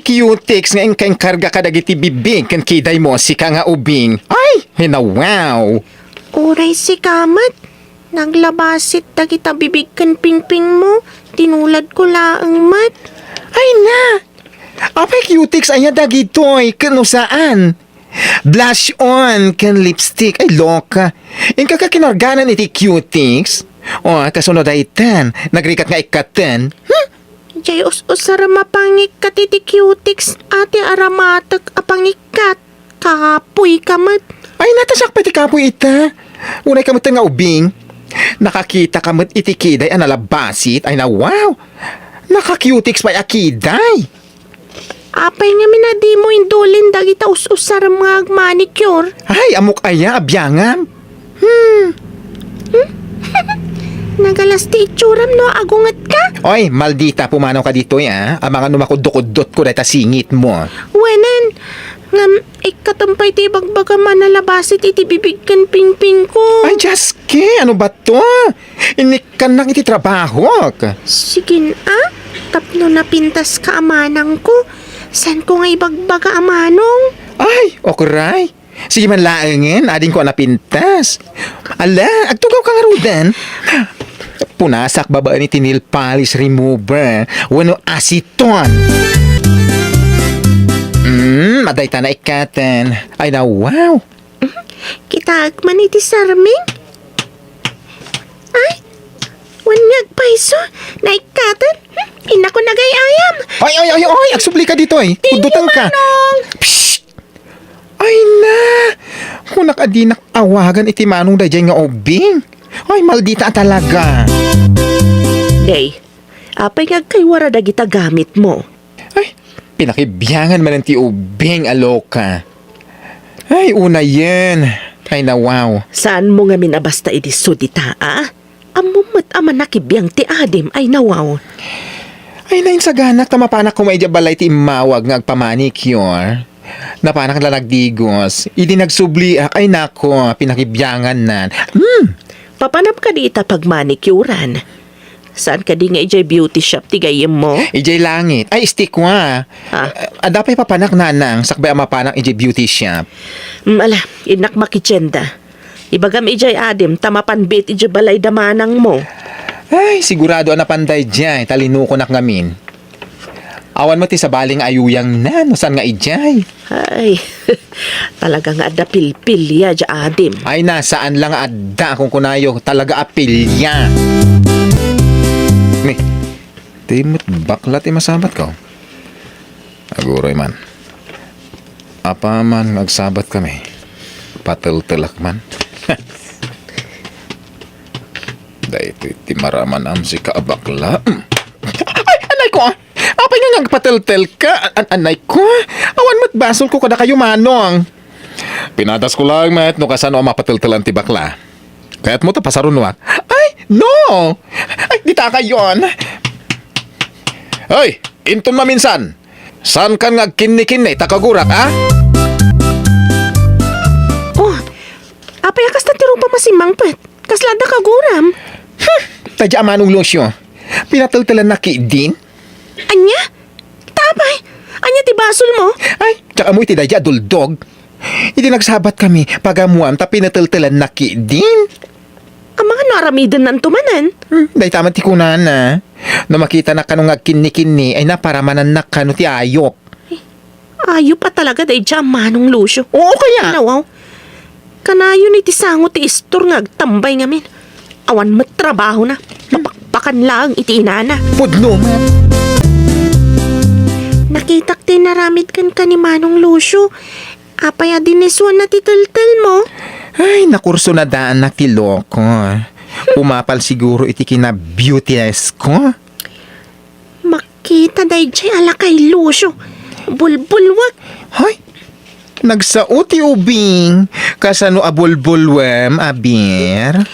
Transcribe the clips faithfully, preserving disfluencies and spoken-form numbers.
cutex nga inka-inkarga kadagiti bibig ken kidaymo, sika nga ubing. Ay, hinawaw! Uray sika met, naglabasit dagita bibig ken pingpingmo, tinuladko laeng met. Ay na! Apay cutex aya dagitoy, ken no saan? Blush on ken lipstick. Ay, loka. Inka ka kinarganan iti cutex? O, kasano daytan? Nagrigat nga ikkaten? Hmm? Jay us-usar a mapangikkat iti cutex, ati aramatek a pangikkat. Kapoy ka met. Ay, natasak pa iti kapoy ita. Unay ka met nga ubing. Nakakita ka met iti kiday a nalabasit. Ay na, wow! Naka-cutex pay a kiday. Apay ngamin a dimo indulin dagita us-usarem nga agmanicure? Ay, ammok aya a biangam. Hmm. Hmm? Nagalas ti itsuram no agungetka? Oy, maldita, pumanaw ka ditoy, a. Amangan no makuddo-kuddotko dayta singitmo. Wenen, ngem ikkatem pay ti ibagbagam a nalabasit iti bibig ken pingpingko. Ay, Dios ke, ano ba to? Inikkannak iti trabahok. Sige a, tapno napintaska a manangko, saanko nga ibagbaga a manong? Ay, okray. Sige man laengen, adingko a napintas. Ala, agtugaw ka ngaruden. Punasak babaen iti nail polish remover wenno aseton. Mm, adda ita naikkaten. Ay na, wow. Kitaek man iti sarming. Ay, wen nga agpayso, naikkaten. Hmm, innako nagay-ayam. Ay, ay, ay, ay, agsubli ka ditoy. Uddutan ka. Manong! Psst! Ay na! Kunak a dinak awagan iti manong daydiay nga ubing. Ay, maldita a talaga. Day, apay nga agkaywara dagita gamitmo? Ay, pinakibiangan manen ti ubing a loka. Ay, unayen. Ay, nawaw. Saanmo ngamin a basta idi sudita, a? Ammom met a manakibiang ti adim, ay nawaw. Ay, nainsaganak ta mapanak koma idiay balay ti immawag nga agpamanicure. Napanak la nagdigos. Idi nagsubliak, ay nako, pinakibiangannan. Hmm! Papanam kadi ita pagmanicurean? Saan kadi nga idiay beauty shop ti gayyemmo? Idiay langit. Ay, istikwa. Ah. Adda pay papanak, nanang, sakbay a mapanak idiay beauty shop. Mm, ala, innak makitienda. Ibagam idiay adim ta mapanbiit idiay balay da manangmo. Ay, sigurado a napan daydiay, ta linukonak ngamin. Awan met ti sabali nga ayuyangna no saan nga idiay. Ay, talaga nga adda pilpilia diay adim. Ay na, saan la nga adda, kunkunayo, talaga a pilia. Ni, di met bakla ti masabatko. Aguray man. Apaman nga agsabatkami, pateltelak man. Daytoy ti maramanam, sika a bakla. Ay, anay ko, a! Apay nga agpateltelka? An-, anay ko, a! Awan met basolko kadakayo, manong. Pinadasko laeng met no kasano a mapateltelan ti bakla. Kayatmo ta pasarunoak? Ay, no! Ay, dita kayon. Ay, inton maminsan, saankan nga agkinnikinni ta kagurak, a? Oh, apay a kasta ti rupam a simmangpet? Kasla adda kaguram? Hmm, tadya a, Manong Lucio. Pinateltelannak ketdin. Ania? Ta apay? Ania ti basolmo? Ay, diak ammo iti daydiay a duldog. Idi nagsabatkami, pagamuam ta pinateltelannak ketdin. Amangan no aramidennanto manen? Hmm, dayta met ti kunana. No makitanak kano nga agkinnikinni, ay na paramanannak kano ti ayop. Ayop a talaga daydiay a Manong Lucio. Oo, kaya? Nawaw. Kanayon iti sango ti istor nga agtambay ngamin. Awan met trabahona. Mapakpakan laeng iti inana. Pudno met. Nakitak ti inaramid kenka ni Manong Lucio. Apay a dinisuanna ti teltelmo? Ay, nakursunadaannak ti loko. Pumapal siguro iti kina-beautiness ko. Makita daydiay a lakay Lucio. Bulbulwek. Hay, nagsao ti ubing. Kasano a bulbulwem, aber?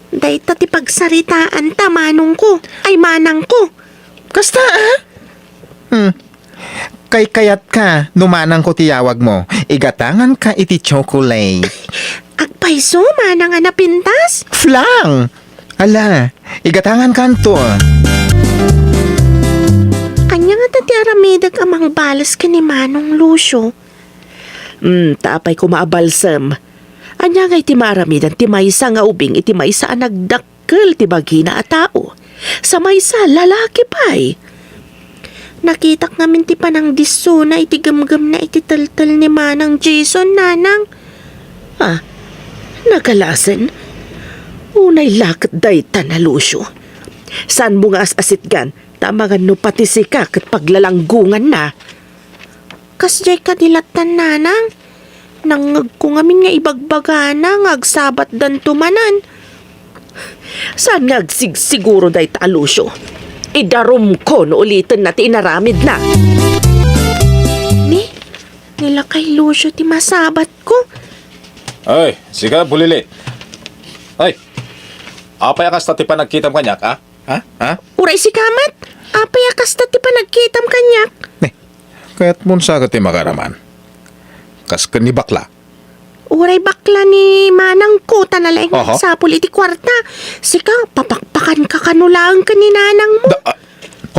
Dayta ti pagsaritaanta, manongko. Ay, manangko. Kasta, a? Hmm. Kaykayatka no manangko ti yawagmo, igatanganka iti chocolate. Agpayso, manang a napintas? Flang! Ala, igatangankanto. Ania Ania ti aramidek a mangbales ken ni Manong Lucio? Hmm, ta apay koma a balsem? Ania ngay ti maaramidan ti maysa nga ubing iti maysa a nagdakkel ti bagina a tao? Sa maysa, lalaki pay. Nakitak ngamin ti panangdissona iti gemgemna iti teltel ni Manang Jason, Nanang. Ah, nagalasen? Unay la ket dayta, Lucio. Saanmo nga as-asitgan, ta amangan no pati sika ket paglalanggonganna. Kasdiay kadi lattan, Nanang? Nangngegko ngamin nga ibagbagana nga agsabatdanto manen. Saan nga agsigsiguro dayta a Lucio? Idarumko no ulitenna ti inaramidna. Ni, ni lakay Lucio ti masabatko. Ay, sika, Bulilit. Ay, apay a kasta ti panagkitam kaniak, ha? Ha? Ha? Uray sika met, apay a kasta ti panagkitam kaniak? Ne, kayatmon sa ket ti makaraman. Kas ken ni bakla. Uray bakla ni manangko, ta nalaing nga Aha. agsapul iti kuarta. Sika, papakpakanka kano laeng ken ni nanangmo. Da, ah,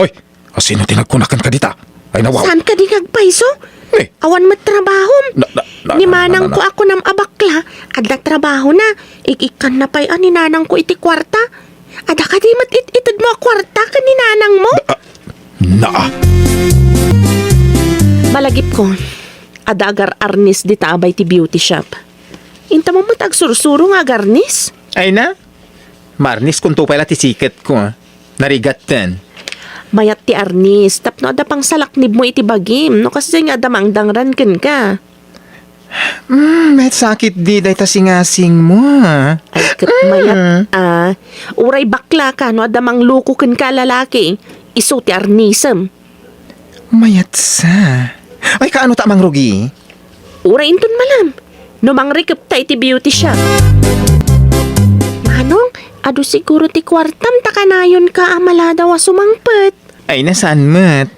hoy, asino ti nagkunakan kadita? Ay, nawaw. Saan kadi nga agpayso? Ne. Awan met trabahom. Na, na, na, Ni na, na, manangko na. a kunam a bakla, adda trabahona. Ik-ikkanna pay a ni nanangko iti kuarta. Adda kadi met it-itedmo a kuarta ken ni nanangmo? Da, ah, naa. Malagipko, adda agar-arnis dita abay ti beauty shop. Inta met agsursuro nga agarnis? Ay na, maarniskonto pay la ti siketko. Narigatten. Mayat ti arnis, tapno adda pangsalaknibmo iti bagim, no kasdiay nga adda mangdangran kenka. Mm, met sakit di dayta singasingmo, ah. Ay, ket Mm. mayat, ah. Uray bakla ka, no adda mangluko kenka a lalaki, isu ti arnisem. Mayat sa. Ay, kaano ta mangrugi? Uray inton malam, no mangrikepta iti beauty shop. Manong, adu siguro ti kuartam ta kanayonka a maladaw a sumangpet. Ay, na saan met?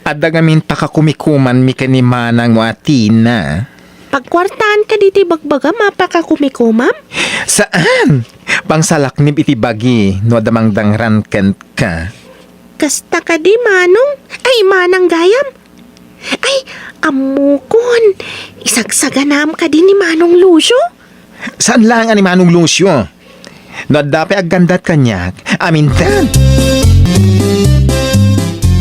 Adda ngamin pakakumikumanmi ken ni manangmo a Tina. Pagkuartaan kadi ti bagbagam a pakakumikumam? Saan? Pangsalaknib iti bagi no adda mangdangran kenka. Kasta kadi, Manong? Ay, Manang gayam? Ay, ammokon. Isagsaganaam kadi ni Manong Lucio? Saan laeng a ni Manong Lucio? No adda pay aggandat kaniak, amintan.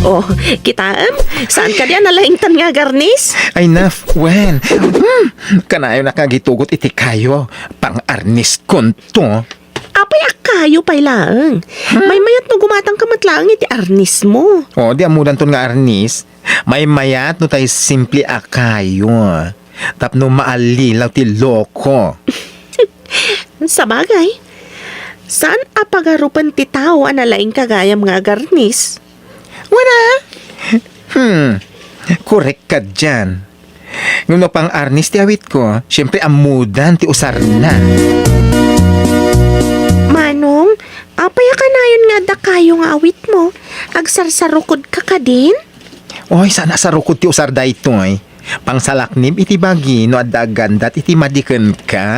Oh, kitaem? Saan kadi a nalaingtan nga agarnis? Ay, naf, wen. Hmm, kanayonak nga agitugot iti kayo. Pang-arniskonto. Apay a kayo pay laeng? Hmm? Maymayat no gumatangka met laeng iti arnismo. Oh, di ammodanton nga arnis. Maymayat no tay simple a kayo. Tapno maallilaw ti loko. Sabagay, saan a pagarupen ti tao a nalaingka gayam nga agarnis? Wala. Hmm. Korek ka dian. Ngem no pang-arnis ti awitko, siempre ammodan ti usarna. Manong, apay a kanayon nga adda kayo nga awitmo? Agsarsarukodka kadin? Oy, saan a sarukod ti usar daytoy. Pangsalaknib iti bagi no adda aggandat iti madi kenka.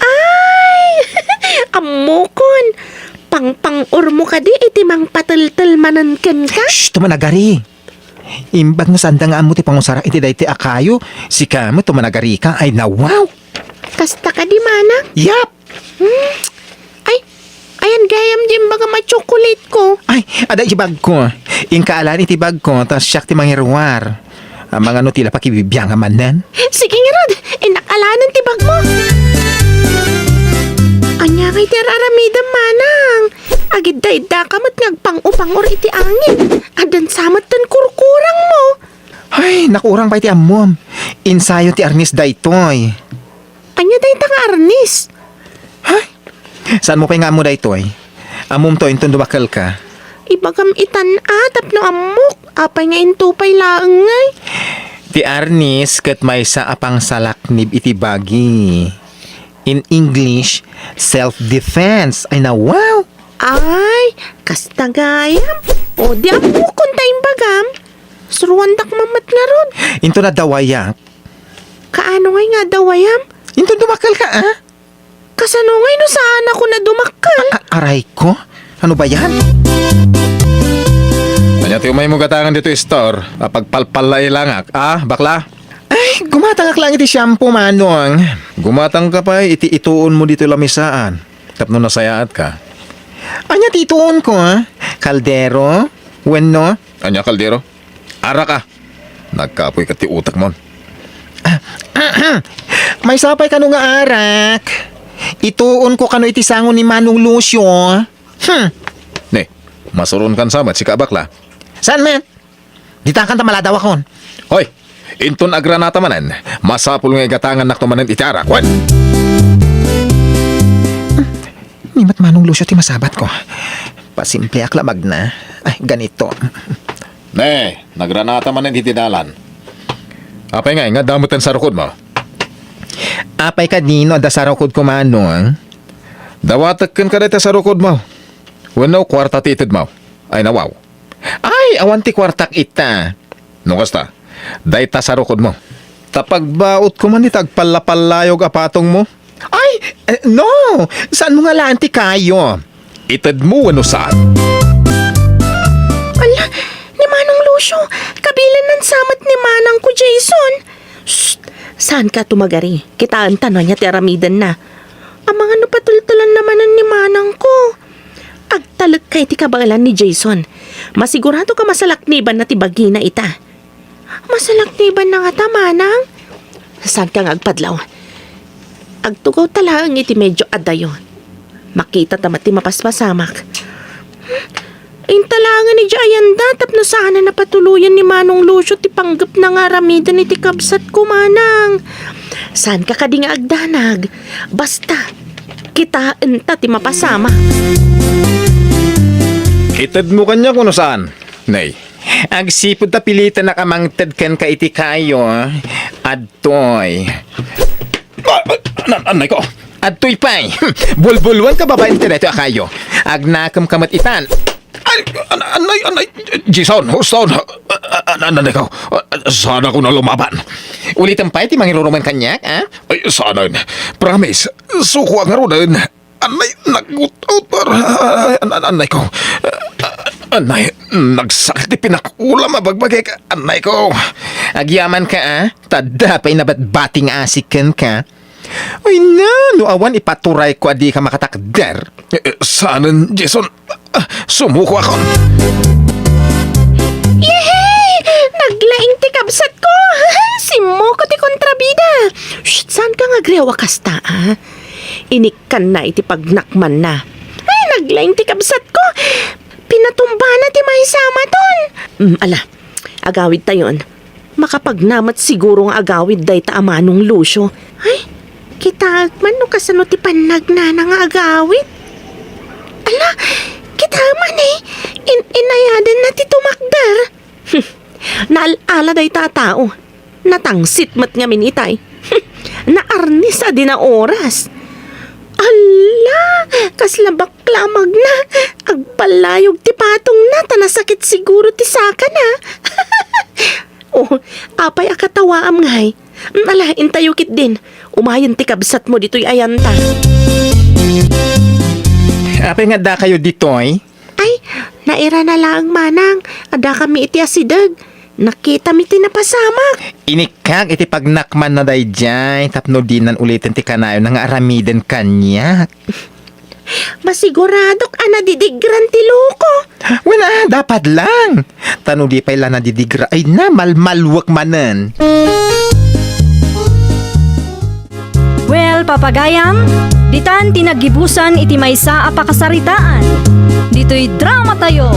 Ay! Ammokon! Pangpang-urmo kadi iti mangpateltel manen kenka? Shh! Tumanagari! Imbag no saanda nga ammo ti pangusarak iti daytoy a kayo, sika met tumanagarika. Ay, nawaw! Kasta kadi, manang? Yap! Hmm? Ay, ayan gayam di imbagam a chocolate ko. Ay, adda iti bagko. Inka alaen iti bagko, ta siak ti mangiruar. Amangan no ti la pakibibiangam manen? Sige ngarud, innak alaen ti bagmo. Ania ngay ti ar-aramidem, manang? Agidda-iddaka met nga agpang-upang-or iti angin. Addan sa met ten kurkurangmo. Ay, nakurang pay ti ammom. Insayo ti arnis daytoy. Ania dayta nga arnis? Ay, saanmo pay nga ammo daytoy? Ammom to inton dumakkelka. Ibagam itan a tapno ammok. Apay nga into pay laeng ngay? Ti arnis ket maysa a pangsalaknib iti bagi. In English, self-defense. Ay, nawaw! Ay, kasta gayam. O, di ammokon ta imbagam. Suruandak mamet ngarud. Into nadawayak. Kaano ngay nga adawayam? Into dumakkelka, ah? Kasano ngay no saan ako nadumakkel? A-, a-, aray ko? Ano ba yan? Iti umaymo gatangan ditoy store, a pagpalpalla ilangak, a, bakla? Ay, gumatangak lang iti shampoo, Manong. Gumatangka pay iti ituonmo ditoy lamisaan. Tapno nasayaatka. Ania ti ituonko, a? Kaldero? Wenno? Ania kaldero? Arak, a. Nagkapoy ka ti utakmon. Maysa pay kano nga arak. Ituonko kano iti sango ni Manong Lucio. Hmm. Ne, masuronkan sa met sika a bakla. Saan met? Ditakan ta maladawakon. Hoy, inton agranata manen, masapul nga igatangannakto manen iti arak. Wen! Ni met Manong Lucio ti masabatko. Pasimpleak la magna. Ay, ganito. Ne, nagranata manen iti dalan. Apay ngay, nga dameten sarukodmo? Apay kadino adda sarukodko, Manong? Dawatek kenka dayta sarukodmo. Wenno kuarta ti itedmo. Ay, nawaw. Ay, awan ti kuartak ita. No kasta, dayta sarukodmo. Ta pagbautko man ita agpallapallayog a patongmo. Ay, eh, no! Saanmo nga laeng ti kayo? Itedmo wenno saan? Ala, ni Manong Lucio, kabilanna sa met ni manangko Jason. Shh! Saanka tumagari? Kitaenta no ania ti aramidenna. Amangan no patultulanna manen ni manangko. Agtalekka iti kabaelan ni Jason. Masigurado ka masalaknibanna ti bagina ita. Masalaknibanna ngata, manang? Saanka nga agpadlaw? Agtugawta laeng iti medio adayo. Makitata met ti mapaspasamak. Inta laengen idiay ayanda tapno saanen a patuloyen ni Manong Lucio ti panggepna nga aramiden iti kabsatko, manang. Saanka kadi nga agdanag? Basta, kitaenta ti mapasamak. Itedmo kaniak wenno saan? Nay, agsipud ta pilitenak a mangted kenka iti kayo, adtoy. Ah, ah, an-, annay ko. Adtoy pay. Bulbulwan ka babaen ti daytoy a kayo. Agnakem ka met itan. Ay, an-, annay, annay. Jason, Houston. Ah, ah, an-, annay ko. Ah, saan ako na lumaban? Ulitem pay ti mangirurumen kaniak, a? Ay, saanen. Promise. Suko a ngaruden. Annay, naggut-, ut-, ar-, an-, an-, annay ko. Ah, annay, nagsakit ti pinakulam a bagbagik. Annay ko. Agyamanka, a? Ta adda pay nabatbati nga asik kenka. Ay na, no awan ipaturay ko a dika makatakder. Eh, eh, saanen, Jason? Ah, sumuko akon. Yehey! Naglaing ti kabsatko! Simmoko ti kontrabida! Shh, saanka nga agriaw a kasta, a? Inikkanna iti pagnakmanna. Ay, naglaing ti kabsatko! Pinatumbana ti maysa a maton! Mm, ala, agawidtayon. Makapagna met siguro nga agawid dayta a Manong Lucio. Ay, kitaek man no kasano ti pannagnana nga agawid. Ala, kitaek man, e. In-, inayadenna ti tumakder. Naal-ala dayta a tao. Natangsit met ngamin itay. Naarnis a di naoras. Ala, kasla bakla a magna. Agpallayog ti patongna ta nasakit siguro ti sakana. Oh, apay a katawaam ngay? Ala, intayo ketdin. Umayen ti kabsatmo ditoy ayanta. Apay nga addakayo ditoy? Ay, nairana laeng manang. Addakami iti asideg. Nakitami ti napasamak. Inikkak iti pagnakmanna daydiay tapno dinan uliten ti kanayonna nga aramiden kaniak. Masiguradok a nadidigran ti loko. Wen a, dapat lang. Ta no di pay la nadidigra, ay na, malmalwek manen. Well, papagayam, ditan ti naggibusan iti maysa a pakasaritaan. Ditoy drama tayo.